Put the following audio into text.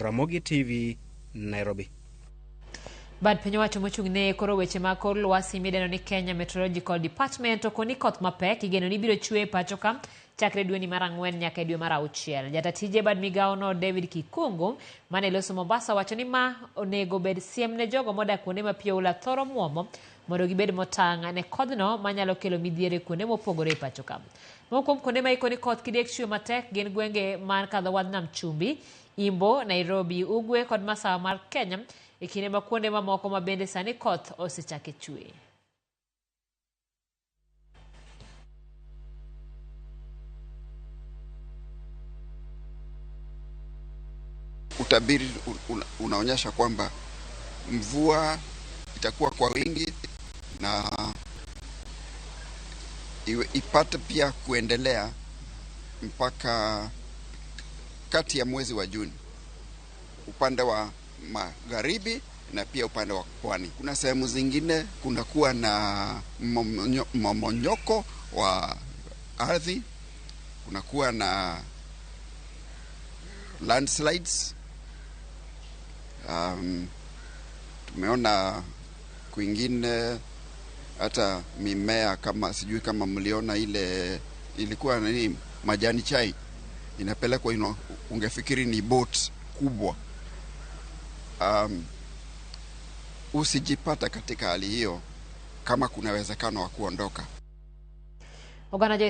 Ramogi TV, Nairobi. Bad piny owacho mochung' ne koro weche mag kor lwasi midendo ni Kenya Meteorological Department okoni koth mapek igeno ni biro chwe e pacho ka chakre dweni mar ang'wen nyaka e dwe mar auchiel. Jata tije bad migawono David Kikungu mane loso Mombasa wacho ni ma onego bed siem ne jogo modak kuonde ma pi oula thoro muomo mondo gibed motang' ne kodhno manyalo kelo midhiero e kuonde mopogore e pacho ka. Moko kuom kuonde ma ikoni koth kidek chwe matek gin gwenge man kadho wadh nam chumbi, Imbo, Nairobi, Ugwe kod masawa mar Kenya e kinde ma kuonde mamoko ma bende sani koth osechake chwe. Utabiri unaonyesha kwamba mvua itakuwa kwa wingi na ipate pia kuendelea mpaka kati ya mwezi wa Juni upande wa magharibi na pia upande wa pwani. Kuna sehemu zingine kunakuwa na mmomonyoko wa ardhi, kunakuwa na landslides. Tumeona kwingine hata mimea kama sijui kama mliona ile ilikuwa nini, majani chai inapelekwa ino, ungefikiri ni boat kubwa. Usijipata katika hali hiyo kama kuna uwezekano wa kuondoka. Oganda jo